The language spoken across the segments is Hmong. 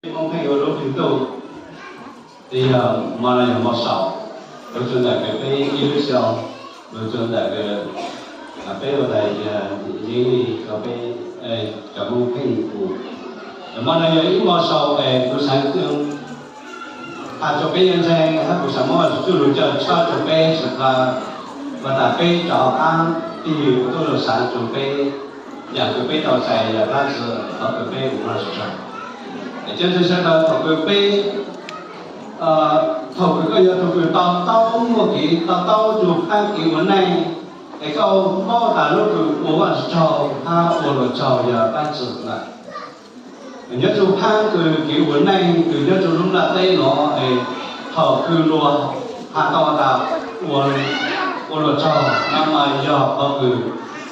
Hmoob Pheej ua lub hli ntuj, yog hmo no yog hmo saum, luag tsuas ntawm peb ib lub xyoo, luag tsuas ntawm peb ua tais yeeb li rau peb cov Hmoob Pheej ua. Hmo no yog ib hmo saum es kuv xaav has rua peb yuav ntseeg hab kuv xaav muab Vajtswv txuj lug coj tshaj rua peb sawv dlawg, ua tas peb rov qaab tig lug tuaj lug xaav rua peb yaam kws peb tau txais yog dlaab tsi, thov kws peb ua Vajtswv tsaug. Es cov ntseeg sawv dlawg, thaum kws peb, thaum kws koj yog tug kws to taub muaj kev to taub rua phaab kev ua neej, es koj paub tas lub kws ua Vajtswv tsaug hab ua luas tsaug yog dlaab tsi lawm. Nyob rua phaab kws kev ua neej kws nyob rua lub nplaj teb nuav, thaum kws luag has tau tas ua luas tsaug no mas yog qhov kws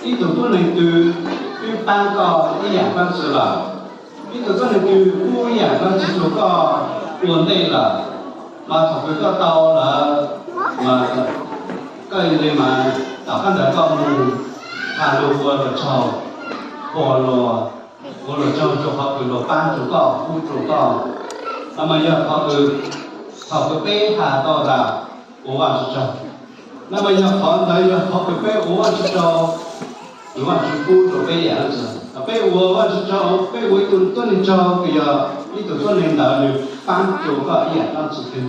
ib tug tuab neeg twg twb paab koj ib yaam dlaab tsi lawm, ib tug tuab neeg twg pub ib yaam dlaab tsi rua koj ua ntej lawm, mas thaum kws koj tau lawm, mas koj le mas tom qab ntawd koj moog has lug ua luas tsaug, ua luas, ua luas tsaug rua qhov kws luas paab rua koj, pub rua koj. No mas yog qhov kws thaum kws peb has tau tas ua Vajtswv tsaug, no mas yog qhov ntawd yog qhov kws peb ua Vajtswv tsaug, kws Vajtswv pub rua peb yaam dlaab tsi. Peb ua Vajtswv tsaug, peb ua ib tug tuab neeg tsaug kws yog ib tug tuab neeg ntawd nws paab rua koj ib yaam dlaab tsi twg.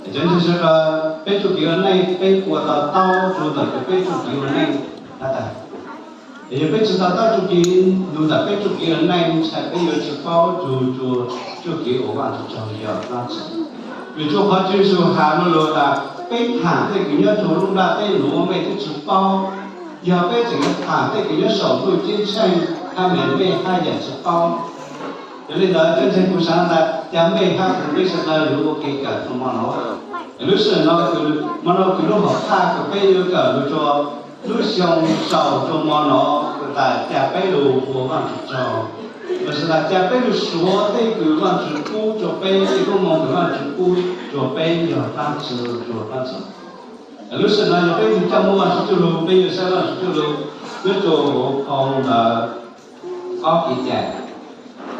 Cov ntseeg sawv dlawg, peb txuj kev ua neej peb ua to taub rua ntawm kws peb txuj kev ua neej has tas, yog peb tsi to taub txuj kev lug ntawm peb txuj kev ua neej ntshai peb yuav tsi paub txug rua txuj kev ua Vajtswv tsaug yog dlaab tsi. Vim rua qhov Tswv Yexus has lug tas peb thaam tej kws nyob rua lub nplaj teb nuav mej twb tsi paub, yog peb tseem yuav thaam tej kws nyob saum ntuj ceeb tsheej hab mej, mej haj yam tsi paub. Yog li ntawd cov ntseeg, kuv xaav tas ca mej hab kuv peb sawv dlawg yuav ua ke kawm rua mo no. Lub sij hawm no, mo no kws lub hom thaj kws peb yuav kawm lug rua lub xyoo saum rua mo no, tas ca peb lug ua Vajtswv tsaug, lossis tas ca peb lug suav tej kws Vajtswv pub rua peb, tej koob moov kws Vajtswv pub rua peb yog dlaab tsi, rua dlaab tsi. Lub sij hawm no yog peb tug coj muab Vajtswv txuj lug, peb yuav saib Vajtswv txuj lug nyob rua huv phau ntawv Ob Kev Cai.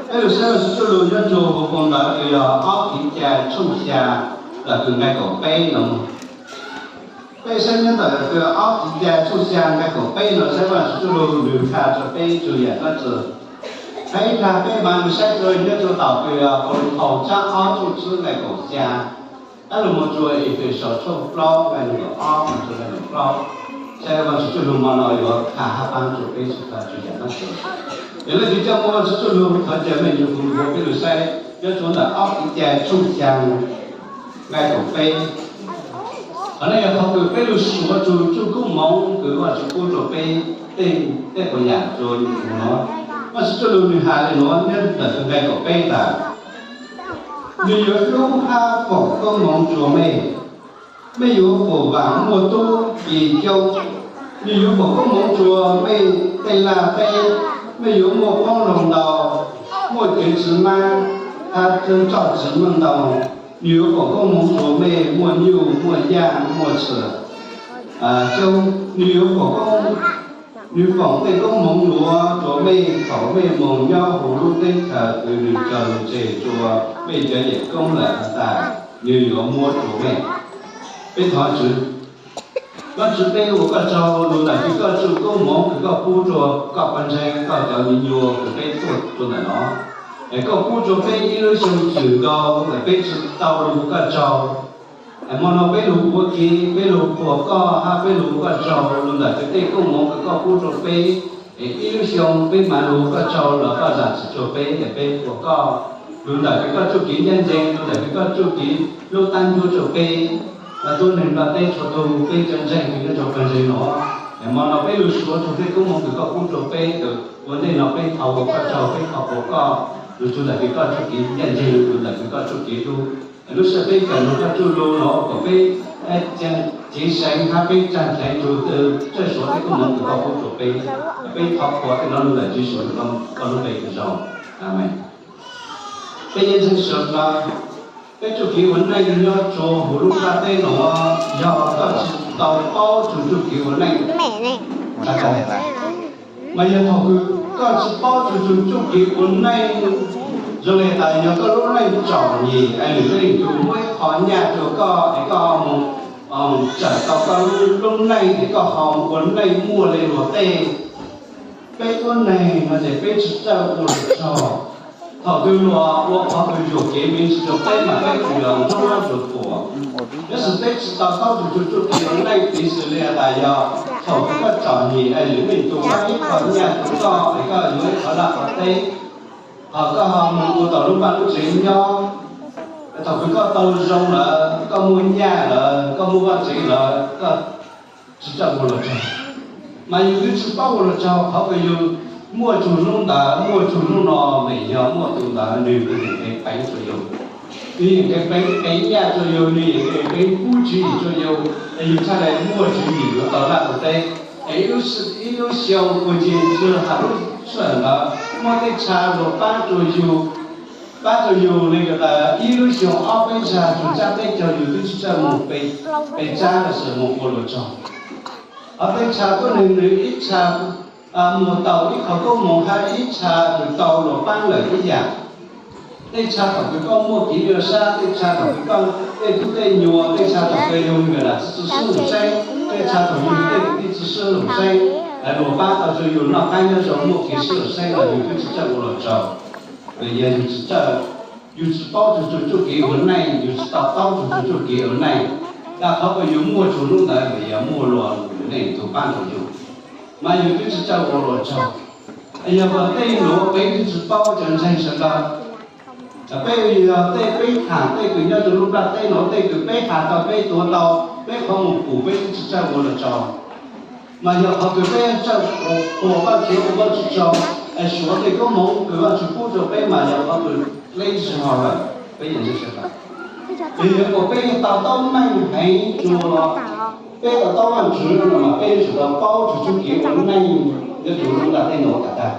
Peb lug saib Vajtswv txuj lug nyob rua huv phau ntawv kws yog Ob Kev Cai tshooj xya, ntawm kws nqai kaum peb no. Peb saib nyob ntawm kws Ob Kev Cai tshooj xya nqai kaum peb no, saib Vajtswv txuj lug nws has rua peb txug yaam dlaab tsi. Peb hab peb mas lug saib rua nyob rua tom kws Paulus thaum tsab ob tshooj tsib nqai kaum xya, dab lug moog rua Efexus tshooj plaub nqai neeg nkaum ob moog rua nqai neeg nkaum plaub. Saib Vajtswv txuj lug mo no yuav has hab paab rua peb sawv dlawg txug yaam dlaab tsi. Yog leej twg coj muab Vajtswv txuj lug thov caw mej nrug kuv nkaus peb lug saib nyob rua ntawm Ob Kev Cai tshooj xya nqai kaum peb. Qhov no yog qhov kws peb lug suav txug txuj koob moov kws Vajtswv pub rua peb, tej, tej quas yaam rua no. Vajtswv txuj lug nws has le nuav nyob ntawm kws nqai kaum peb tas, nws yuav hlub hab foom koob moov rua mej. Mej yuav foom vaam muaj tub ci coob. Nws yuav foom koob moov rua mej tej laj teb. Mej yuav muaj qoob loo ntau, muaj kev tsi maab, hab txhawb txoj tsi muaj ntau. Nws yuav foom koob moov rua mej muaj nyuj muaj yaj muaj tshua coob. Nws yuav foom koob, nws foom tej koob moov nuav rua mej thaum mej moog nyob huv lub teb chaws kws nws raug tseg rua mej cov yawm koob lawm has tas, nws yuav muab rua mej. Peb thov Vajtswv, Vajtswv peb ua koj tsaug lug ntawm kws koj txuj koob moov kws koj pub rua koj pawg ntseeg koj cov me nyuam kws peb tuaj rua ntawm no. Es koj pub rua peb ib lub xyoo txwm nkaus es peb tsi tau lug ua koj tsaug. Es mo no peb lug ua ke, peb lug qhuas koj hab peb lug ua koj tsaug lug ntawm kws tej koob moov kws koj pub rua peb. Es ib lub xyoo peb mas lug ua koj tsaug los koj zaam txim rua peb es peb qhuas koj lug ntawm kws koj txuj kev ncaj ncees, lug ntawm kws koj txuj kev hlub taab ncuab rua peb. Tuab neeg nplaj teb txhua tug, peb cov ntseeg kws nyob rua pawg ntseeg no, es mo no peb lug suav txug tej koob moov kws koj pub rua peb kws ua ntej no peb thov ua koj tsaug, peb thov qhuas koj lug txug ntawm kws koj txuj kev ncaj ncees, lug ntawm kws koj txuj kev hlub. Lub sij hawm peb kawm nrug koj txuj lug no kom peb ceev seev hab peb tsaag dheev txug txawj suav tej koob moov kws koj pub rua peb. Peb thov qhuas tej no lug ntawm Tswv Yexus koj lub npe kws zoo. Amees. Peb cov ntseeg sawv dlawg, peb txuj kev ua neej nyob rua huv lub nplaj teb no yog koj tsi tau paub txug txuj kev ua neej. Mas yog thaum kws koj tsi paub txug txuj kev ua neej, Zoo li tas yog koj lub neej txom nyem es lwm leej twg muab ib qho nyaj rau koj es koj mus txawm tau koj lub neej es koj ho ua neej muaj li luag tej. Peb tuab neeg no ces peb tsis txawj ua luag tsaug. Thaum twg luag ua qhov twg yuam kev me ntsis rau peb mas peb tsuas yog ntxub ntxub tuam. Tab sis peb tsis to taub txog txuj kev ua neej piv xws li tas yog thaum twg koj txom nyem es lwm leej twg muab ib qho nyaj rau koj es koj yuav ib qho laj qhov teb, ho koj ho mus ua tau lub vaj lub tsev nyob. Thaum twg koj tau zoo lawm, koj muaj nyaj lawm, koj muaj vaj tsev lawm, koj tsis txawj ua luag tsaug. Mas yus twb tsis paub ua luag tsaug, qhov uas yus muaj txog hnub ntawd, muaj txog hnub no, vim yog muaj tus ntawd nws yeem kev peev rau yus, nws yeem kev peev nyaj rau yus, nws yeem kev peev pub tswv yim rau yus, es yus thiaj li muaj tswv yim yuav tau laj tau teb. Es ib lub xyoo puag ncig txog lub sij hawm ntawd muaj tej tshav luag pab rau yus, pab rau yus li ko tas ib lub xyoo ob peb tshav tsuas tsab teb caug yus twb tsis txawj mus pe tsab los sis mus ua luag tsaug. Ho tej tshav tuab neeg nws ib tshav mus tau ib qho koob hmoov hab ib tshav mus tau luag pab lawm ib yam. Tej tshav thaum kws koj muaj kev nyuaj sab, tej tshav thaum kws koj tej tub tej nyuam, tej tshav thaum kws yug nws lam tsi tsi sib lug seeb, tej tshav thaum yug tej kwv tij tsi sib lug seeb, luag pab tau rau yug noj qab nyob zoo muaj kev sib lug seeb los yug twb tsis txawj ua luag tsaug. Vim yog yus tsis txawj, yus tsis paub txog txuj kev ua neej, yus tsis to taub txog txuj kev ua neej. Tag qhov uas yus muaj txog hnub ntawd vim yog muaj luag lwm leej twg pab rau yus, mas yus twb tsis txawj ua luag tsaug. Yog ua tej nuav peb twb tsis paub cov ntseeg sawv daws. Peb yog tej peb tham tej kws nyob rau lub nplaj teb nuav, tej kws peb has tau peb tuav tau, peb qhov mus pum peb twb tsis txawj ua luag tsaug. Mas yog qhov kws peb txawj ua Vajtswv, ua Vajtswv tsaug, es suav tej koob hmoov kws Vajtswv pub rau peb mas yog qhov kws dleb zog lawm. Peb yog ntseeg sawv daws, vim yog uas peb yuav to taub meej heev dua, peb to taub Vajtswv no mas peb yuav tsum tau paub txog txuj kev ua neej nyob rau lub nplaj teb nuav tas tag.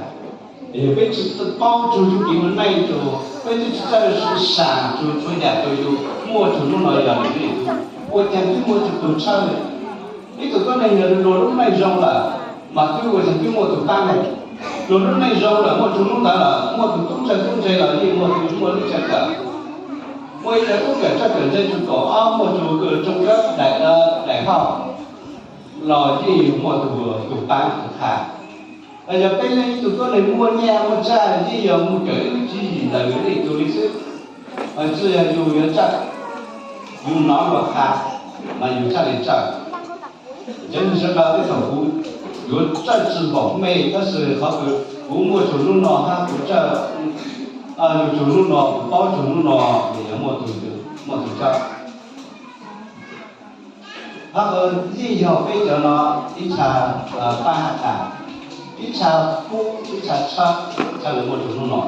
Yog peb tsis paub txog txuj kev ua neej rua, peb twb tsis txawj sam txog txhua yam rua yus muaj txog hnub no yog lwm leej twg, ua caag twb muaj txug tug tshawb le. Ib tug tuab neeg yog luag lub neej zoo lawm, mas twb ua caag twb muaj tug pab le. Luag lub neej zoo lawm muaj txug hnub ntawd lawm, muaj tug tub ntxawg tub ntse los yeej muaj tug muaj lub tshawb kawm. Muaj ib tug tub kawm tshawb kawm ntse txug kaum ob muaj tug tsoo dawb daim hauj los yeej muaj tug, tug pab tug qha. Yog peb leej ib tug tuab neeg muaj nyaj muaj txag yeej yog mus kawm ib lub tswv yim ntawm lwm leej twg li xwb. Tsi yog yus yuav txawj, yus nov luag qha mas yus txhaj le txawj. Cov neeg sawv daws tej thaum kuv yuav txawj tsi npaum mej, tab sis qhov kws kuv muaj txug hnub no hab kuv txawj, yus txug hnub no kuv paub txug hnub no, yog muaj tug, muaj tug txawj. Hab yeej yog peb cov no ib txha pab hab tas, ib txha pub, ib txha tshawb, txhaj le muaj txug hnub no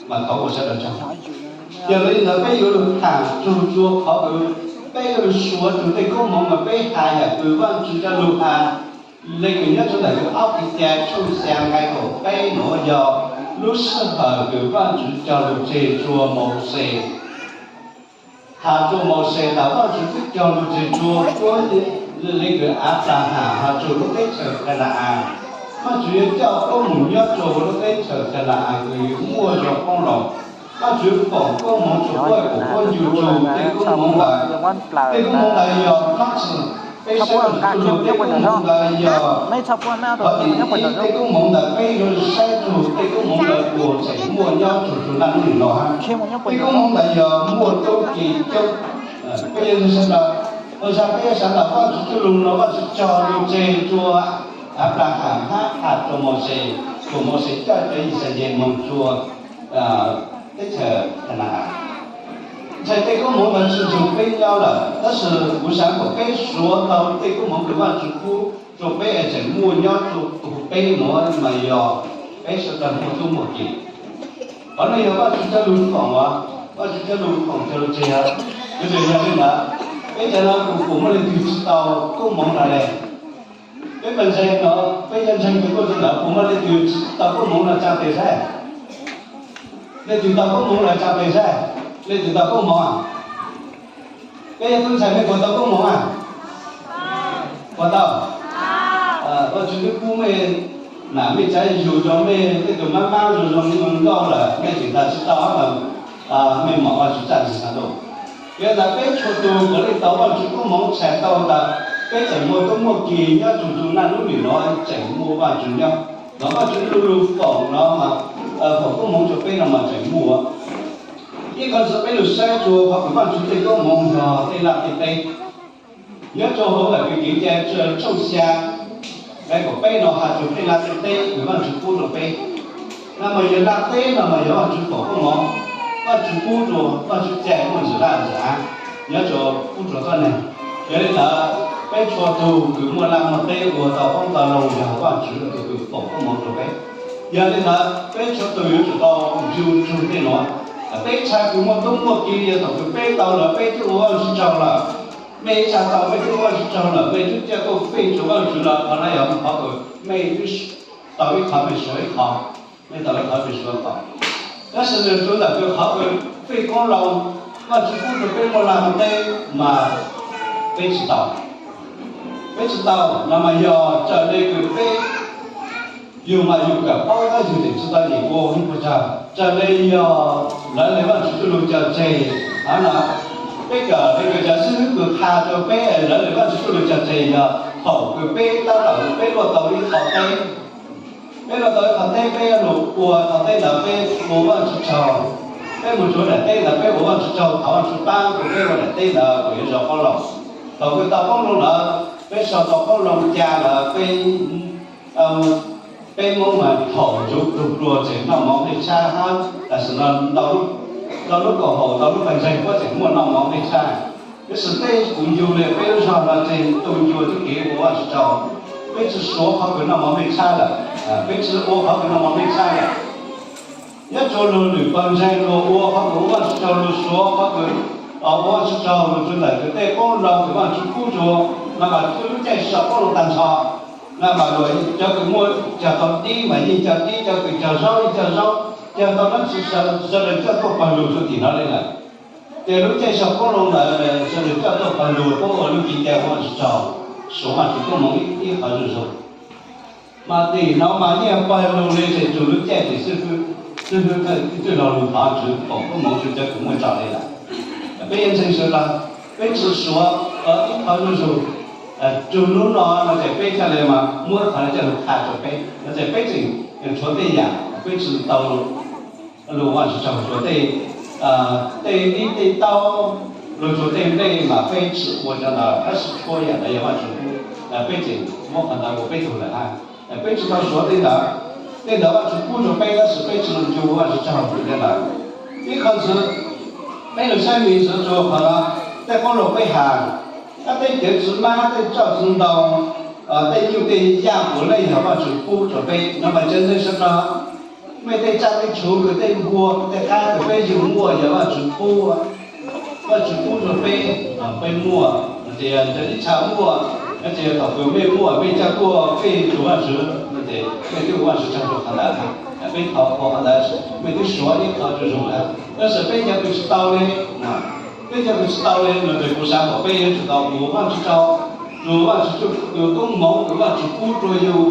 mas thov ua sawv daws tsaug. Yog li ntawd peb yuav lug tham txug txhua qhov kws peb yuav lug suav txug tej koob hmoov mas peb has yam kws Vaajtswv coj lug has. Leej kws nyob rua ntawm kws ob Kev cai tshooj xyaa nqai kaum peb nuav yog lub sij hawm kws Vaajtswv cog lug tseg rua Mauxes. Has rua Mauxes tas Vaajtswv twb cog lug tseg rua puab leej kws Anplahas has txug lub teb chaws Kana-as. Vaajtswv yuav coj puab moog nyob rua huv lub teb chaws Kana-as kws muaj zoo qoob loo. Vaajtswv foom koob hmoov rua puab kuas puab ncu txug tej koob hmoov ntawd. Tej koob hmoov ntawd yog, peb saib txug tej koob hmoov ntawd yog, qhov tim ib tej koob hmoov ntawd peb yuav saib txug tej koob hmoov ntawd puas tseem muaj nyob rua txug naj nub nua hab. Tej koob hmoov ntawd yog muaj tub ki coob. Peb yuav sawv daws, ua zag peb yuav sawv daws Vaajtswv coj lug no Vaajtswv cog lug tseg rua Anplahas hab has rua Mauxes, kuas Mauxes coj cov Yixalayees moog rua teb chaws Kana-as. Ntshai tej koob hmoov ntawd tsi nrug peb nyob lawm, tab sis kuv xaav kuas peb suav tau tej koob hmoov kws Vaajtswv pub rua peb es tseem muaj nyob rua peb nuav mas yog peb sawv daws muaj tub muaj ki. Qhov nuav yog Vaajtswv coj lug foom, Vaajtswv coj lug foom cog lug tseg. Yog li ntawd, peb cov nuav kuas puas muaj leej twg tsi tau koob hmoov hab le? Peb pawg ntseeg no, peb cov ntseeg kws tuaj rua ntawd puas muaj leej twg tsi tau koob hmoov no tsa tes saib? Leej twg tau koob hmoov no tsa tes saib? Leej twg tau koob hmoov? Peb cov tub ntxhais mej puas tau koob hmoov a? Puas tau? Vaajtswv twb pub mej Nam mej tsav yug rua mej tej tug mab mab zoo zoo nkauj lawm, mej tseem tas tsi tau hab, mej mom Vaajtswv tsaaj tsi tsaag ntuj. Yog le ntawd peb txhua tug puav leej tau Vaajtswv koob moov txhais tau tas peb tseem muaj tub muaj ki nyob txug tug naj nub nim nuav tseem muaj Vaajtswv nyob, nuav Vaajtswv lu lug foom nuav, foom koob moov rua peb nuav mas tseem muaj. Ib qho ntxiv peb lug saib rua qhov kws Vaajtswv tej koob moov yog tej laj tej teb. Nyob rua huv ntawm kws kev cai tshooj xya, nqai kaum peb nuav has rua tej laj tej teb kws Vaajtswv pub rua peb. Nuav mas yog laj teb nuav mas yog Vaajtswv foom koob moov, Vaajtswv pub rua, Vaajtswv cai muaj ntsis laj ntsis av nyob rua pub rua tuab neeg. Yog le ntawd peb txhua tug kws muaj laj muaj teb ua tau qoob tau loo yog Vaajtswv tug kws foom koob moov rua peb. Yog le ntawd peb txhua tug yuav tsum tau ncu tsug tej nuav. Peb txhua kws muaj tub muaj ki yog thaum kws peb tau lawm peb twb ua Vaajtswv tsaug lawm. Mej ib txhia tau mej twb ua Vaajtswv tsaug lawm, mej twb coj tuaj fij rua Vaajtswv lawm, qhov nuav yog qhov kws mej twb tau ib qho mej suav ib qho, mej tau ib qho mej suav ib qho. Tab sis nwg tsuas ntawm kws qhov kws fij koob loo, Vaajtswv pub rua peb muaj laj muaj teb mas peb tsi tau. Peb tsi tau nuav mas yog raws le kws peb yug mas yug kawm paub tab yug tseem tsi tau nyeem ua ib puas tsawg. Raws le yog lawv le Vaajtswv txuj lug cog tseg, hab nuav peb kawm le kws cov xib hwb kws qha rua peb lawv le Vaajtswv txuj lug cog tseg yog thaum kws peb tab tom peb luaj tau ib qho teb. Peb luaj tau ib qho teb, peb lug ua qho teb ntawd peb ua Vaajtswv tsaug. Peb moog rua daim teb ntawd peb ua Vaajtswv tsaug, thov Vaajtswv paab rua peb ua daim teb ntawd kuas yuav zoo qoob loo. Thaum kws tau qoob loo lawm, peb sau tau qoob loo ca lawm, peb, peb Moob mas thaum ntsuv tug plua tseem noj mov nplej tshab hab, tam sim no ntau lub koom haum ntau lub pawg ntseeg puab tseem muaj noj mov nplej tshab. Tab sis tej kuv ncu le peb lub zog no tseem tu ncua txuj kev ua Vaajtswv tsaug. Peb tsi suav qhov kws noj mov nplej tshab lawm, peb tsi ua qhov kws noj mov nplej tshab lawm. Nyob rua luag lwm pawg ntseeg luag ua qhov kws ua Vaajtswv tsaug, luag suav qhov kws ua Vaajtswv tsaug, luag tsuas ntawm kws tej qoob loo kws Vaajtswv pub rua, no mas lub caij sau qoob loo tag nrho. No mas luag cov kws muaj cog tau dib mas yeej cog dib, cov kws cog zaub yeej cog zaub, cog tau dlaab tsi sawv daws coj tuaj pawg lug rua tim no le lawm. Ces lub caij sau qoob loo ntawd sawv daws coj tuaj pawg lug puab ua lub cev cai ua Vaajtswv tsaug, suav Vaajtswv koob moov ib qho zuj zug. Mas tim no mas yeej pawg lug le tseem tsug lub caij tim xib hwb, xib hwb thawj txwj laug lug thov Tswv foom koob moov rua cov kws muaj tso le lawm. Peb yuav ntseeg sawv daws, peb tsi suav ib qho zuj zug. Txug lub no no ces peb ca le mas muab qhov no coj lug qha rua peb no ces peb tseem tshuav tej yaam peb tsi tau lug Vaajtswv tsaug, tshuav tej, tej dib tej taub, luag tshuav tej nplej mas peb tsi ua cov ntawd, tab sis txhua yaam ntawd yog Vaajtswv pub, peb tseem muab qhov ntawd ua peb tug lawm hab. Peb tsi tau suav tej ntawd, tej ntawd Vaajtswv pub rua peb tab sis peb tsi ncu Vaajtswv tsaug rua cov ntawd. Ib qho ntxiv, peb lug saib me ntxiv rua qhov no, tej qoob loo peb has, hab tej cawv tsi mab, tej tsoj tsi ntau, tej nyuj tej yaj puav leej yog Vaajtswv pub rua peb no mas cov ntseeg sawv daws, mej tej tsaj tej tshuv kws tej npua tej qab kws peb yug muaj yog Vaajtswv pub, Vaajtswv pub rua peb, peb muaj, ces yog cov ib txha muaj, ces yog thaum kws mej muaj mej coj tuaj fij rua Vaajtswv, ces mej twb ua Vaajtswv tsaug rua qhov ntawd. Peb thov ua qhov ntawd, mej twb suav ib qho zuj zug lawm. Tab sis peb cov kws tsi tau le, peb cov kws tsi tau le no ces kuv xav kom peb yuav tsum tau ua Vaajtswv tsaug, tsua Vaajtswv tsaug kws koob moov kws Vaajtswv pub rua yug.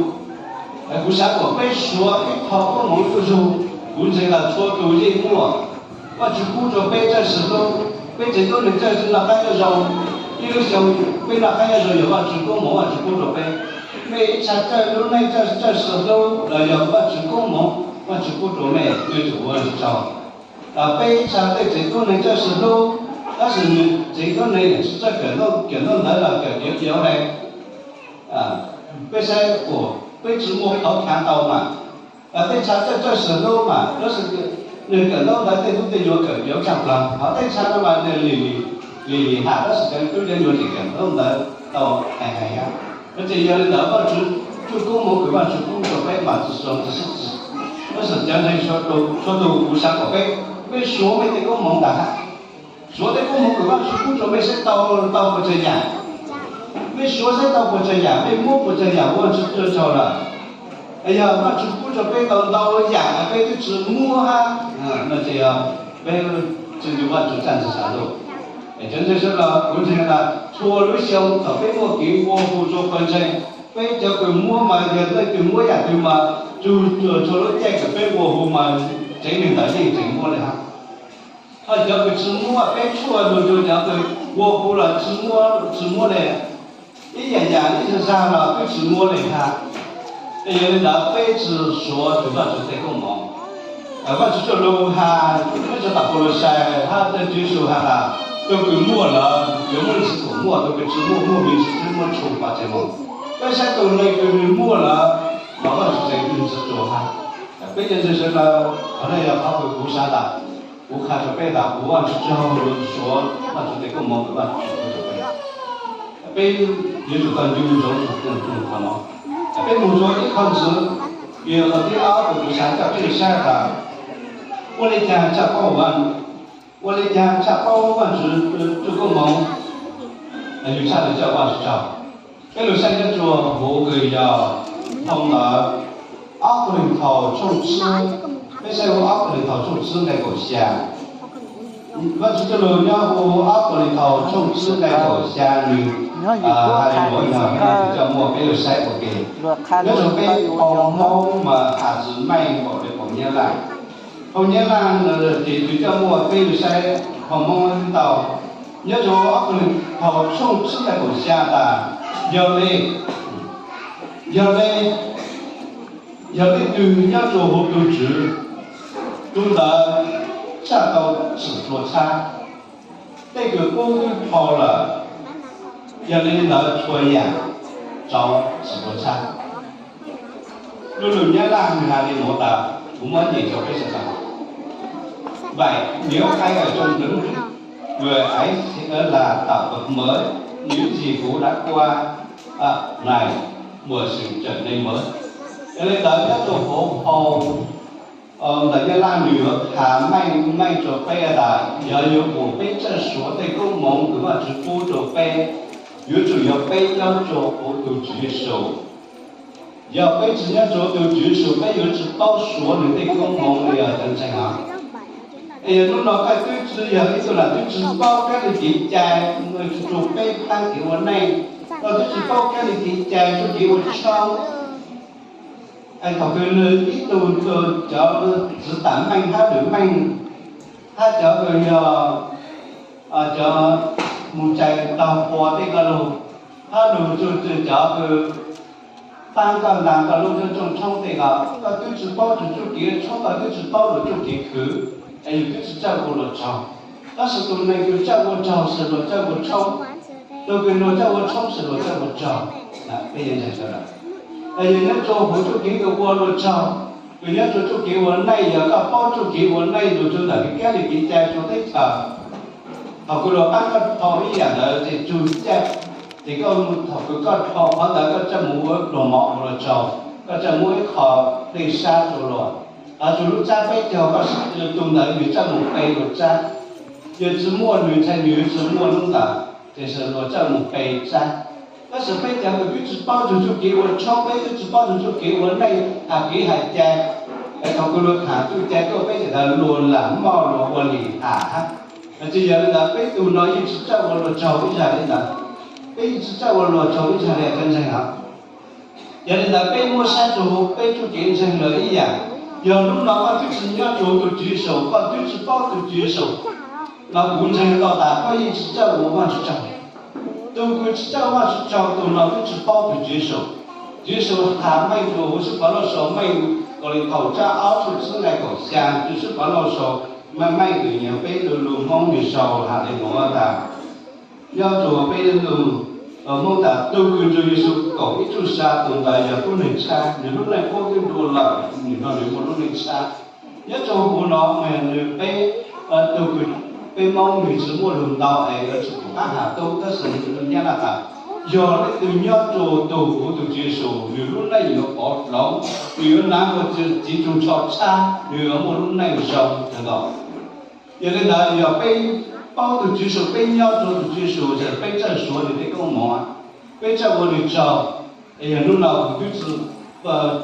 Kuv xav kom peb suav ib qho koob moov zuj zug, kuv ntseeg tas txhua tug yeej muaj. Vaajtswv pub rua peb txawj xwm hlub, peb tsev tuab neeg txawj noj qab nyob zoo. Ib lub xyoo peb noj qab nyob zoo yog Vaajtswv koob moov Vaajtswv pub rua peb. Mej ib txha txawj lub neej txawj xwm hlub los yog Vaajtswv koob moov Vaajtswv pub rua mej, mej yuav tsum ua Vaajtswv tsaug. Peb ib txha tej tsev tuab neeg txawj xwm hlub, tab sis nwg tsev tuab neeg tsi txawj kawm ntaub ntawv los kawm tiav tiav le. Peb saib kuas peb tsi muaj qhov khav tau mas, tej txha txawj txawj xwm hlub mas tab sis nwg kawm ntaub ntawv tej tub tej nyuas kawm tiav tshaj plawg, hos tej txha no mas nwg lim lim ham tab sis cov tub cov nyuas tseem kawm ntaub ntawv tau hais hais. No ces yog le ntawd Vaajtswv txuj koob moov kws Vaajtswv pub rua peb mas tsi zoo tsi sib txwv. Tab sis cov ntseeg txhua tug kuv xav kom peb, mej suav mej tej koob moov ntag hab. Suav tej koob moov kws Vaajtswv pub rua mej saib tau, tau puas tsawg yaam. Mej suav saib tau puas tsawg yaam, mej muab puas tsawg yaam ua Vaajtswv tsaug lawm. Yog Vaajtswv pub rua peb tau ntau yaam peb twb tsi muab hab, no ces yog peb tsi ncu Vaajtswv tsaaj tsi xav lug. Cov ntseeg sawv daws, kuv ntseeg tas txhua lub xyoo thaum peb muaj kev nqua hu rua pawg ntseeg, Peb cov kws muab mas yog leej twg muab yam twg mas tsuas txhua lub caij kws peb ua hu mas tsev neeg ntawd yeej tseem muaj li hab. Ho cov kws tsis muab peb tshuaj nrug rua cov kws ua hu los tsis muab, tsis muab li. Ib yam yam ib zag zag los twb tsis muab li hab. Es yog li ntawd peb tsis suav tug Vajtswv tej koob moov. Vajtswv txuj lug has, peb tug tau Paulus has, hab Tswv Yexus has tas, tug kws muaj lawm yuav muaj leej twg kuas muaj, tug kws tsis muaj muaj me ntsis twb muaj tshum pov tseg moog. Peb saib tug neeg kws nwg muaj lawm, los Vajtswv tseem txuas tsuas hab. Peb cov ntseeg sawv daws, qhov no yog qhov kws kuv xav tas, kuv qha rua peb tas kuv ua tsis tsaug lug suav Vajtswv tej koob moov kws Vajtswv txuj lug peb. Peb yuav tsum tau ncu ntsoov txug qhov no. Peb moog rua ib qho ntxiv, yog qhov thib ob kws kuv xav coj peb saib tas, ua le caag tshaj paub, ua le caag tshaj paub Vajtswv txuj koob moov, yug tshaj le coj Vajtswv tsaug. Peb lug saib nyob rua huv kws yog phoo ntawv Ob Kauleethaus tshooj tsib, peb saib huv Ob Kauleethaus tshooj tsib nqai kaum xya. Vajtswv txuj lug nyob huv Ob Kauleethaus tshooj tsib nqai kaum xya, nwg has le nuav, yog peb tug coj muaj peb lug saib ua ke. Nyob rua peb phoo Moob mas has tsi meej npaum le phoo Nyab Laj. Phoo Nyab Laj ces tug coj muaj peb lug saib phoo Moob tau. Nyob rua Ob Kauleethaus tshooj tsib nqai kaum xya tas, yog le, yog le, yog leej twg nyob rua huv tug Tswv, tug ntawd txhaj tau tsim dlua txhab. Tej kws pub twb dhau lawm, yog le ntawd txhua yaam tau tsim dlua txhab. Lu lug Nyab Laj nwg has le nuav tas, kuv muab nyem rua peb sawv daws. Vậy nếu ai ở trong Đấng Christ, người ấy sẽ là tạo vật mới, những gì cũ đã qua, à, này, mọi sự trở nên mới. Yog le ntawd nyob rua huv phoo ntawv Nyab Laj nwg yuav has meej meej rua peb tas, yog yuav kom peb txawj suav tej koob moov kws Vajtswv pub rua peb, yuav tsum yog peb nyob rua huv tug Tswv Yexus. Yog peb tsi nyob rua tug Tswv Yexus, peb yuav tsi paub suav nwg tej koob moov li os cov ntseeg os. Es yog hnub no koj twb tsi yog ib tug nam twb tsi paub kab li kev cai rua peb taab kev ua neej, koj twb tsi paub kab li kev cai rua kev ua tshoob. Es thaum kws nwg ib tug cov txiv tam meej hab lwm meej, hab cov kws yog cov mus txais taug qhua tej ko lug, hab lug txug cov kws taab koj ntaag koj lub txooj tshoob tej ko, koj twb tsi paub txug txuj kev tshoob, koj twb tsi paub luag txuj kev khwv, es yug twb tsi txawj ua luag tsaug. Tab sis tug neeg kws txawj ua tsaug, sim luag txawj ua tshoob. Tug kws luag txawj ua tshoob, sim luag txawj ua tsaug. Peb yeej ntseeg sawv daws, es yog nyob rua huv txuj kev kws ua luag tsaug, kws nyob rua txuj kev ua neej, yog koj paub txuj kev ua neej lug rua ntawm kab li kev cai rua teb chaws. Thaum kws luag paab koj dhau ib yaam ntawd ces txug caij, ces koj, thaum kws koj dhau qhov ntawd koj txawj mus ua pluag mov ua luag tsaug, koj txawj muab ib qho dej sab rua luag, los txug lub tsab peb caug koj, tug ntawd nwg txawj mus pe luag tsab. Yog tsi muaj nwg ntshai nwg tsi muaj lub ntawd, ces luag txawj mus pe tsab. Tab sis peb cov kws twb tsi paub txug txuj kev ua tshoob, peb twb tsi paub txug txuj kev ua neej, has kev has cai, es thaum kws luag tham txuj cai tuaj peb ces tas luag lam moj luag ua lim ham hab. Ces yog le ntawd peb tug no yeej tsi txawj ua luag tsaug ib zag le ntawd. Peb yeej tsi txawj ua luag tsaug ib zag le cov ntseeg os. Yog le ntawd peb muab saib rua huv peb txuj kev ntseeg lawm ib yaam. Yog hnub no koj twb tsi nyob rua huv tug Tswv Yexus, koj twb tsi paub tug Tswv Yexus, los kuv ntseeg tau tas koj yeej tsi txawj ua Vajtswv tsaug. Tug kws tsi txawj ua Vajtswv tsaug tug no twb tsi paub tug Tswv Yexus. Tswv Yexus has meej rua huv sib Pov Lauj sau meej, Kaus Lim Thaus tsab ob tshooj tsib nqai kaum xya, Tswv sib Pov Lauj sau meej meej kws nyuam peb lu lug Moob nwg sau has le nuav tas, nyob rua peb lug Moob tas, tug kws ntseeg Yexus kaum ib txuj sa, tug ntawd yog tub neeg tshab, nwg lub neej puab twb dua lawm, nwg no nwg muaj lub neej tshab. Nyob rua huv no nwg peb, tug kws peb Moob nwg tsi muaj lug ntau es yuav tsum qab has tub, tab sis nwg Nyab Laj tas, yog leej twg nyob rua tug huv tug Tswv Yexus, nwg lub neej yuav pov hloov, nwg yuav nav tug txiv tug ntsho tshab, nwg yuav muaj lub neej zoo kawg nkaus. Yog le ntawd yog peb paub tug Tswv Yexus, peb nyob rua tug Tswv Yexus, peb txawj suav nwg tej koob moov, peb txawj ua nwg tsaug. Es yog hnub no kuv twb tsi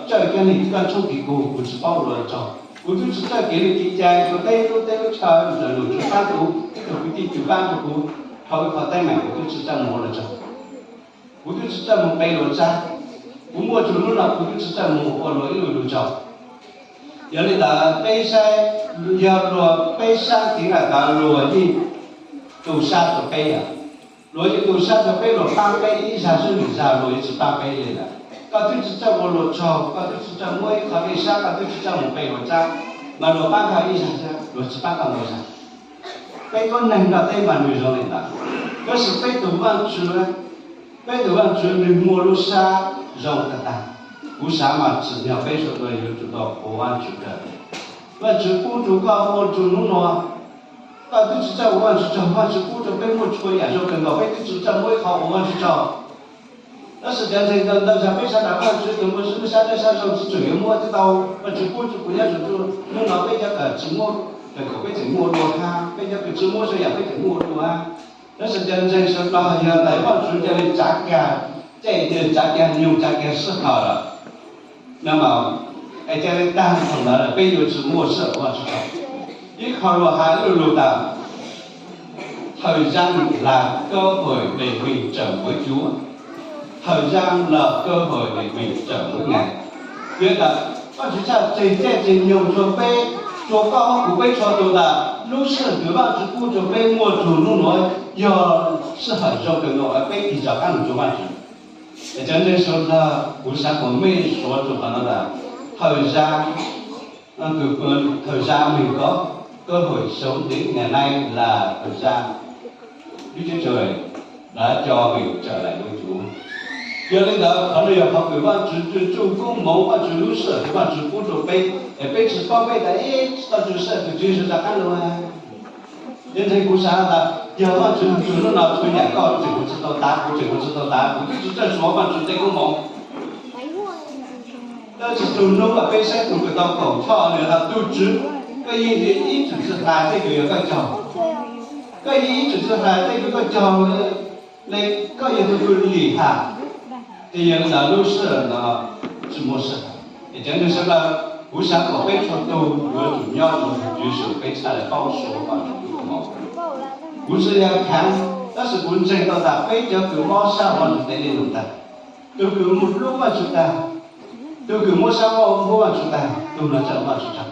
txawj kab li koj tshoob kev kug, kuv tsi paub ua luag tsaug, kuv twb tsi txawj kev li kev cai rua teb lub teb lub chaw, lug tsi paab kuv, ib tug kwv tij tsi paab rua kuv, dhau ib qho teeb meem kuv twb tsi txawj mus ua luag tsaug, kuv twb tsi txawj mus pe luag tsab. Kuv muaj txug hnub no kuv twb tsi txawj moog ua luag ib lub lug tsaug. Yog li ntawd peb saib, yog luag peb sab tiv na tas luag yeej tu sab rua peb, luag yeej tu sab rua peb, luag paab peb ib zag xwb, nwg zag luag yeej tsi paab peb li lawm. Koj twb tsi txawj ua luag tsaug, koj twb tsi txawj muab ib qho dej sab, koj twb tsi txawj moog pe luag tsab, mas luag paab koj ib zag xwb, luag tsi paab koj ntau zag. Peb tuab neeg nyob teb mas nwg zoo li ntawd, tab sis peb tug Vaajtswv, peb tug Vaajtswv nwg muaj lub sab zoo tag tag. Kuv xaav mas tsim nyog peb suav dlawg yuav tsum tau qhuas Vaajtswv kawg. Vaajtswv pub rua koj muaj txug hnub no, koj twb tsi txawj ua Vaajtswv tsaug, Vaajtswv pub rua peb muaj txhua yaam zoo kawg nkaus, peb twb tsi txawj muab ib qho ua Vaajtswv tsaug. Tab sis cov ntseeg ntau zag peb sab tas Vaajtswv tug muaj sab dlej sab zoo tsi txawj yuav muab tsi tau, Vaajtswv pub rua kuv nyob txug hnub no, peb cov kws tsi muaj, kws peb tseem muaj dua hab, peb cov kws tsi muaj txhua yaam peb tseem muaj dua hab. Tab sis cov ntseeg suav dlawg yog tas Vaajtswv ca le tsav kag, ca le tsav kag nyoog tsav kag sij hawm lawm, no mas es ca le taag thaum ntawd peb yuav tsi muaj sij hawm ua Vaajtswv tsaug. Ib qho luag has lu lug tas, thời gian là cơ hội để mình trở với Chúa, thời gian là cơ hội để mình trở với Ngài. Yog tas Vaajtswv tshaj tseg caij tseg nyoog rua peb, rua koj kuv peb txhua tug tas lub sij hawm kws Vaajtswv pub rua peb muaj txug hnub nuav yog sij hawm zoo kawg nkaus peb tig rov qaab lug rua Vaajtswv. Es cov ntseeg suav dlawg, kuv xaav kom mej suav rua qhov no tas thời gian, thời gian mình có cơ hội sống đến ngày nay là thời gian Đức Chúa Trời đã cho mình trở lại với Chúa. Yog li ntawd qhov no yog qhov kws Vaajtswv tsuj koob moov, Vaajtswv lub sij hawm kws Vaajtswv pub rua peb, es peb tsi paub, peb tas ib tsi tau txug sij hawm kws Tswv Yexus rov qaab lug. Yog ntseeg kuv xaav tas yog Vaajtswv tsuj hnub no txhua yaam koj tseem kuv tsi tau tav, kuv tseem kuv tsi tau tav, kuv twb tsi txawj suav Vaajtswv tej koob moov. Tab sis txug hnub no peb saib tug kws tau kaum choj nwg has tug Tswv, koj yeej ib txwm tsi hlais tej kws yog koj cog, koj yeej ib txwm tsi hlais tej kws koj cog le, koj yog tug kws lim has, ces yog li ntawd lub sij hawm no tsi muaj sij hawm. Es cov ntseeg suav dlawg, kuv xaav kom peb txhua tug yuav tsum nyob rua Tswv Yexus peb txhaj le paub suav Vaajtswv koob moov. Kuv tsi yog khaav, tab sis kuv ntseeg tau tas peb cov kws mob sab Vaajtswv tes dlej lug tag, tug kws muaj hlub Vaajtswv tag, tug kws muab sab muab Vaajtswv tag, tug no txawj Vaajtswv tsaug,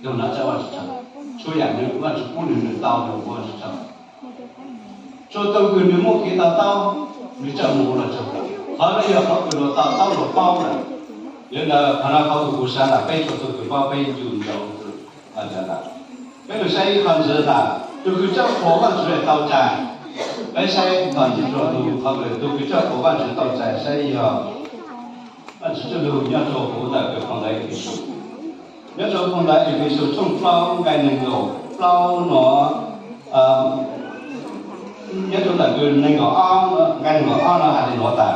tug no txawj Vaajtswv tsaug. Txhua yaam nwg Vaajtswv pub nwg, nwg tau nwg Vaajtswv tsaug. Txhua tug kws nwg muaj kev to taub, nwg txawj moog ua luag tsaug. Qhov no yog qhov kws luag to taub luag paub lawm. Yog li ntawd qhov no qhov kws kuv xaav tas peb txhua tug kws paub peb ncu ntau. Peb lug saib ib qho ntxiv tas tug kws txawj qhuas Vaajtswv tau txais. Peb saib qhov ntxiv rua tug, qhov kws tug kws txawj qhuas Vaajtswv tau txais saib yog Vaajtswv txuj lug nyob rua huv ntawm kws phau ntawv Efexus. Nyob rua phau ntawv Efexus tshooj plaub nqai neeg nkaum plaub no, nyob rua ntawm kws neeg nkaum ob, nqai neeg nkaum ob no has le nuav tas,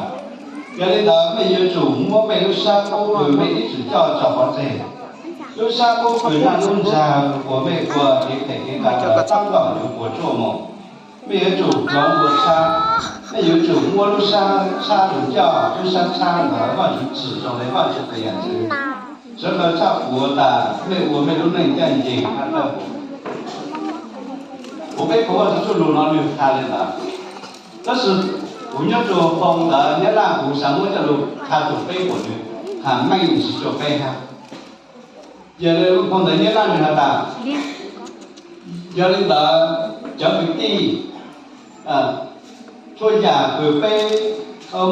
yog li ntawd mej yuav tsum muab mej lub sab qub kws mej ib txwm coj tso pov tseg, lub sab qub kws naj ntub ntxag uas mej ua kev phem kev qa ntawd tab tom yuav puas tsuaj moog. Mej yuav tsum hloov dua tshab, mej yuav tsum muab lub sab tshab lug coj, lub sab tshab ntawd Vaajtswv tsim zoo le Vaajtswv tes yaam ntxwv. Sawv daws txhaj puav tas mej ua mej lub neej ncaj ncees hab dawb huv. Kuv peb qhuas Vaajtswv txuj lug no nwg qha le ntawd, tab sis kuv nyob rua phau ntawv Nyab Laj kuv xaav muab coj lug qha rua peb kuas nwg qha meej tsis rua peb hab. Yog le lub phau ntawv Nyab Laj nwg has tas, yog li ntawd cov kwv tij, txhua yaam kws peb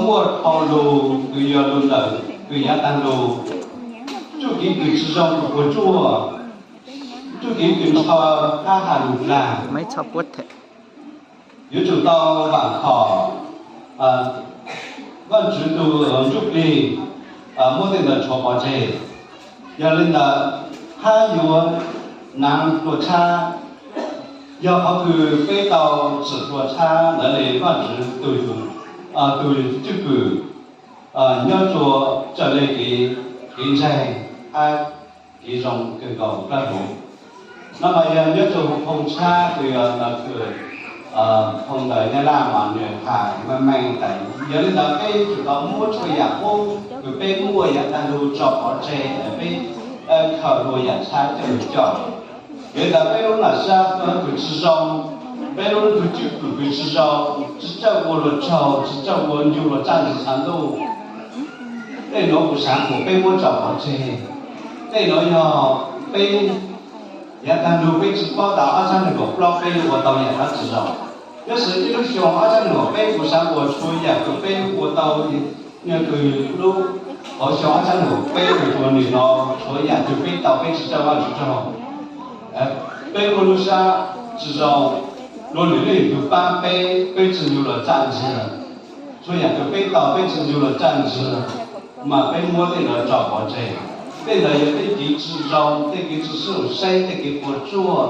muaj dhau lug kws yog lug ntawm kws yav taag lug, txuj kev kws tsi zoo kws puas tsuaj, txuj kev kws ntshaw hab has lug dlaag, yuav tsum tau vaam khom Vaajtswv tug ntsuj plig, muab tej ntawd rhuav pov tseg. Yog li ntawd hab yuav naav dua tshab, yog qhov kws peb tau tsim dua tshab ntawd le Vaajtswv tug, tug cwj pwm nyob rua raws le kev, kev ntseeg hab kev zoo kawg nkaus dlawb huv. No mas yog nyob rua phoo tshab kws yog ntawd kws phoo ntawv Nyab Laj mas nwg has meej meej tas, yog li ntawd peb yuav tsum tau muab txhua yaam qub kws peb muaj yav taag lug tso pov tseg, peb khawm dua yaam tshab coj lug coj. Yog li ntawd peb lub nam sab kws tsi zoo, peb lub tug cwj pwm kws tsi zoo, tsi txawj ua luag tsaug, tsi txawj ua ncu luag txaj ntxhw tshav ntuj, Tej nuav kuv xaav kuas peb muab tso pov tseg. Tej nuav yog peb yav tag nrho peb tsi paub tas ob sab neeg nkaum plaub peb yuav ua tau yaam dlaab tsi zoo. Tab sis ib lub xyoo ob sab neeg nkaum peb kuv xaav kuas txhua yaam kws peb ua tau, yog kws lub hauv xyoo ob sab neeg nkaum peb kws txhua nwg no, txhua yaam kws peb tau peb tsi txawj Vaajtswv tsaug, peb muaj lub sab tsi zoo, luag lwm leej twg paab peb, peb tsi ncu los txaj ntsig. Txhua yaam kws peb tau peb tsi ncu los txaj ntsig, mas peb muab tej ntawd tso pov tseg. Tej ntawd yog tej kev tsi zoo, tej kev tsi sib haum xeeb, tej kev puas tsuaj,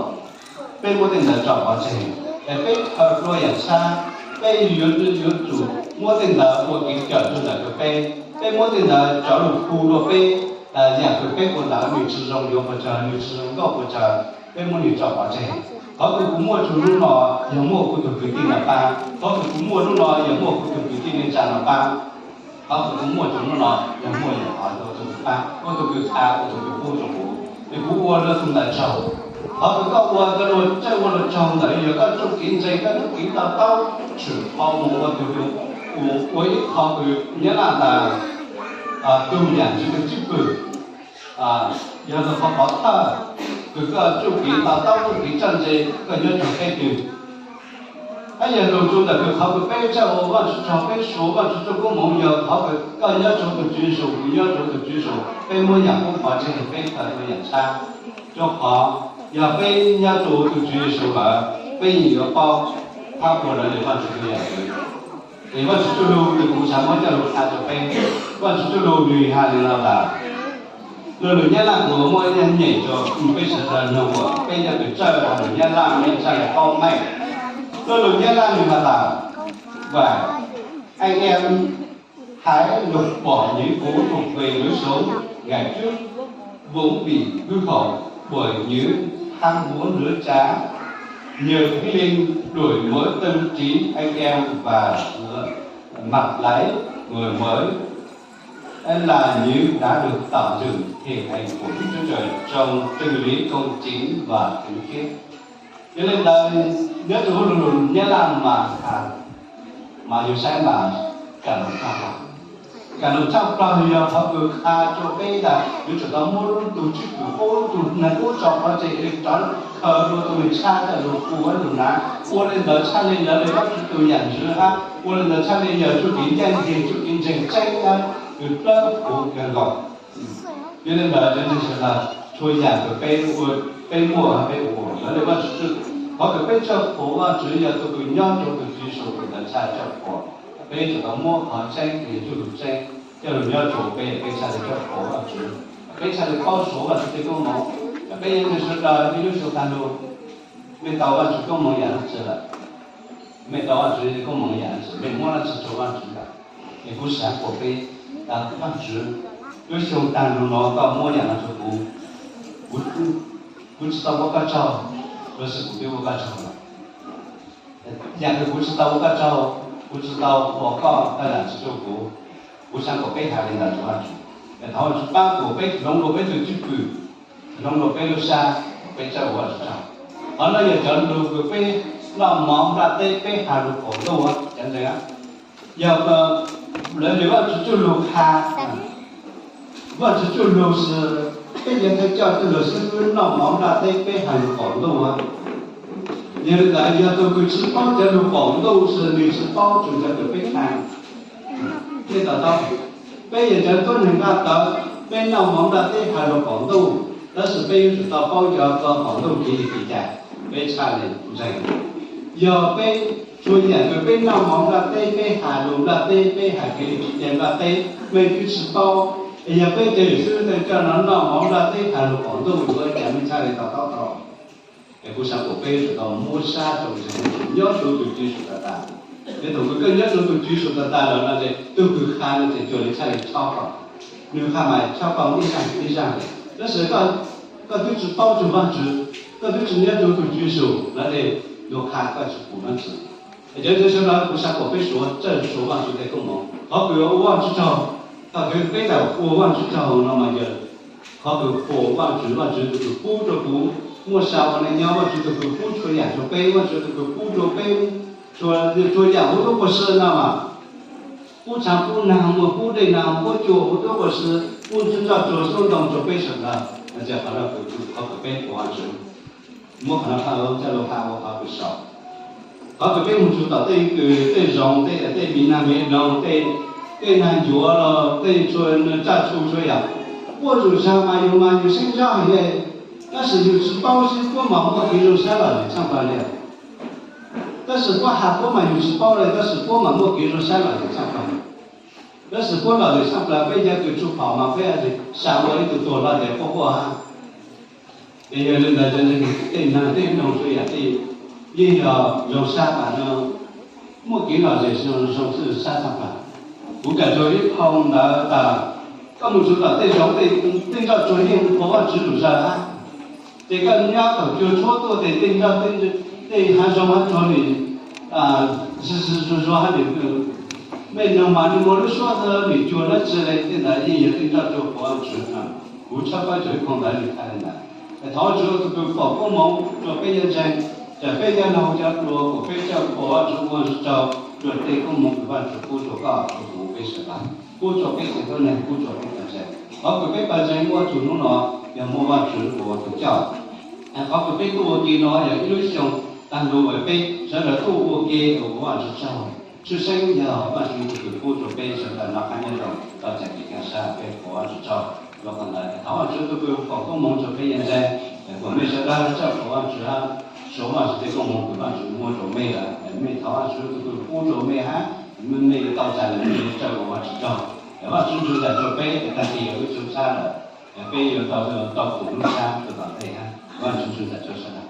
peb muab tej ntawd tso pov tseg. Es peb khaws dlua yaam tshab, peb yuav, yuav tsum muab tej ntawd ua kev cawm rua ntawm kws peb, peb muab tej ntawd cov lug hu rua peb, yaam kws peb ua ntawd nwg tsi zoo yuav puas tsawg, nwg tsi zoo nkauj puas tsawg, peb muab nwg tso pov tseg. Qhov kws kuv muaj txug nub no yog muaj kuv tug kwv tij no paab, qhov kws kuv muaj nub no yog muaj kuv tug kwv tij neej tsa no paab, qhov kws kuv muaj txug nub no yog muaj yog qhov tug kws paab, ua tug kws qha, ua tug kws pub rua kuv, es kuv ua rua tug ntawd tsaug. Qhov kws koj ua koj luag txawj ua luag tsaug ntawd yog koj txuj kev ntseeg, koj txuj kev to taub, tshwm qhov mus ua tug, ua ib qho kws Nyab Laj tas tug yaam ntxwv kws cwj pwm, yog tug qhov pov thawj kws koj txuj kev to taub, txuj kev txawj ntse, koj nyob tsaug peb twg. Hab yog lug rua ntawm kws qhov kws peb txawj ua Vaajtswv tsaug, peb suav Vaajtswv txuj koob moov yog qhov kws koj nyob rua tug Tswv Yexus, kuv nyob rua tug Tswv Yexus, peb muab yaam koob pov tseg, peb khaws dlua yaam tshab. Rua qhov yog peb nyob rua tug Tswv Yexus lawm, peb yeej yuav paub hab ua raws le Vaajtswv txuj yaam. Es Vaajtswv txuj lug kws kuv xaav muab coj lug qha rua peb, Vaajtswv txuj lug nwg has le nuav tas, luag lwm Nyab Laj kuas muaj ib nyuag nyem rua peb sawv dlawg mloog kuas peb cov kws txawj has lus Nyab Laj, peb txhaj le paub meej. Luag lwm Nyab Laj nwg has tas, Và anh em hãy lột bỏ những cũ thuộc về lối sống ngày trước vốn bị hư hỏng bởi những ham muốn lửa chả. Nhờ Thánh Linh đổi mới tâm trí anh em và sửa mặc lấy người mới là những đã được tạo dựng hình ảnh của Đức Chúa Trời trong chân lý công chính và thánh khiết. Yog le ntawd, nyob rua huv lug lug Nyab Laj mas, mas yug saib mas, kam lug tshaj plaws, kam lug tshaj plaws yog qhov kws qha rua peb tas yuav tsum tau muab lub tug cwj pwm, muab lub tug neeg ub tso pov tseg, rov khaws dlua tug neeg tshaj coj lug ua lug nav. Ua le ntawd tshaj le ntawd le Vaajtswv tug yaam ntxwv hab, ua le ntawd tshaj le yog txuj kev ncaaj nceeg, txuj kev ntseeg tseeb hab, kws dlawb huv kawg nkaus. Yog le ntawd cov ntseeg sawv dlawg, txhua yaam kws peb ua, peb muaj hab peb ua, lawv le Vaajtswv txuj, qhov kws peb txawj qhuas Vaajtswv yog tug kws nyob rua tug Tswv Yexus kws ntawd tshaj txawj qhuas. Peb tsum tau muab qhov tseeb kws yog txuj lug tseeb coj lug nyob rua peb, peb tshaj le txawj qhuas Vaajtswv, peb tshaj le paub suav Vaajtswv tej koob moov. Peb cov ntseeg sawv dlawg ib lub xyoo taag lug, mej tau Vaajtswv koob moov yaam dlaab tsi lawm? Mej tau Vaajtswv koob moov yaam dlaab tsi? Mej muab dlaab tsi rua Vaajtswv lawm? Es kuv xaav kuas peb tas Vaajtswv, lub xyoo taag lug no koj muab yaam no rua kuv, kuv tsi tau ua koj tsaug, lossis kuv twb ua koj tsaug lawm. Yaam kws kuv tsi tau ua koj tsaug, kuv tsi tau ua koj tsaug, yaam tsi rua kuv, kuv xaav kuas peb has le ntawd rua Vaajtswv. Thov Vaajtswv paab kuas peb hloov dlua peb tug cwj pwm, hloov dlua peb lub sab, peb txawj ua Vaajtswv tsaug. Qhov no yog cov lug kws peb noj mov nplaj teb, peb has lug qaum ntuj, cov ntseeg, yog lawv le Vaajtswv txuj lug qha, Vaajtswv txuj lug, peb cov thawj coj txuj lug xwb, peb noj mov nplaj teb peb has lug qaum ntuj. Yog le ntawd yog tug kws tsi paub cov lug qaum ntuj, nwg tsi paub txug cov kws peb qha. Peb to taub, peb yog cov tuab neeg nqaj tawv, peb noj mov nplaj teb has lug qaum ntuj, tab sis peb yuav tsum tau paub cov ko qaum ntuj kev li kev cai, peb txhaj le ntseeg. Yog peb txhua yaam kws peb noj mov nplaj teb, peb has lug nplaj teb, peb has kev li kev cai nplaj teb, mej twb tsi paub, es yog peb cov yawm txwv thawj coj no noj mov nplaj teb has lug qaum ntuj, yuav ua cas mej txhaj le to taub tau? Es kuv xaav kuas peb tsum tau muab sab rua ntseeg, nyob rua tug Tswv Yexus tag tag. Yog thaum kws koj nyob rua tug Tswv Yexus tag tag lawm no ces tug kws qha no ces cuag li txhaj le chob koj, nwg qha mas chob koj ib zaag ib zaag le. Tab sis koj twb tsi paub txug Vaajtswv, koj twb tsi nyob rua tug Tswv Yexus no ces luag qha koj tsi pum Vaajtswv. Cov ntseeg sawv dlawg, kuv xaav kuas peb suav txawj suav Vaajtswv tej koob moov. Qhov kws ua Vaajtswv tsaug, qhov kws peb tawm ua Vaajtswv tsaug no mas yog qhov kws qhuas Vaajtswv, Vaajtswv tug kws pub rua kuv muaj sa ua neej nyob, Vaajtswv tug kws pub txhua yaam rua peb, Vaajtswv tug kws pub rua peb txhua yaam huv tub pug sw no mas pub tshav pub nag, muaj pub dej nag, pub cua, pub tub pub si, pub nroj tsuag xub ntoo rau peb sawv daws. Qhov no kuv, qhov kuv peb kuv Vajtswv muab qhov no pha coj lug pha ua qhov kws sau. Qhov kws peb moog txug tom tej kws tej zoov, tej, tej mi nag me noog, tej, tej nag ncuav los tej txhua, tsaj txhu txhua yaam, puab zuj zug mas yug mas yug seb ntsab hais le, tab sis yug tsi paub xwb puab mas muaj kev zoo sab lom zem tshaaj plawg le. Tab sis puab has puab mas yug tsi paub le, tab sis puab mas muaj kev zoo sab lom zem tshaaj plawg. Tab sis puab lom zem tshaaj plawg, peb cov kws tsuj phom mas peb has tas ua ib tug tuag lawm tes puab quaj hab. Ces yog le ntawd, tej nag tej noog txhua yaam tej yeej yog zoo sab tas no, muaj kev lom zem zoo sab tshaaj plawg. Kuv kam tsuag ib qho ntawd tas, koj moog txug tom tej zoov, tej nroj tsuag yeej qhuas Vajtswv lug zawg hab. Ces koj nyob thaum cua tshuab tuaj tes tej nroj, tej haav zoov hab tsuag nwg zuj zuag hab nwg, me noog mas nwg muaj lub suab nwg cua dlaab tsi le, tej ntawd yeej yog tej nroj tsuag qhuas Vajtswv. Kuv tshawb koj tsuag ib qho ntawd le hab le ntawd. Thov Vajtswv tug kws foom koob moov rua peb yuav ntseeg, tas peb yuav noog cov dlua kuas peb coj qhuas Vajtswv ua tsaug rua tej koob moov kws Vajtswv pub rua koj, rua kuv, peb sawv daws, pub rua peb tsev neeg, pub rua peb pawg ntseeg. Qhov kws peb pawg ntseeg muaj txug nub no yog muaj Vajtswv ua tug coj. Qhov kws peb tuaj ua ke no yog ib lub xyoo taag lug peb sawv daws tuaj ua ke ua Vajtswv tsaug. Tshwj xeeb yog Vajtswv tug kws pub rua peb sawv daws noj qab nyob zoo, tau txais kev kaj sab, peb qhuas Vajtswv tsaug. Rua qhov ntawd thov Vajtswv tug kws foom koob moov rua peb yuav ntseeg, kuas mej sawv daws coj qhuas Vajtswv hab, sau Vajtswv tej koob moov kws Vajtswv muab rua mej lawm, mej thov Vajtswv tug kws pub rua mej hab, mej yuav tau txais lawm, mej yuav coj qhuas Vajtswv tsaug. Vajtswv ntsuj ntaim rua peb, taag kis yog lub xyoo tshab lawm, peb yuav tau, tau kuas lub tshab rua tom ntej hab. Vajtswv ntsuj ntaim rua sawv daws.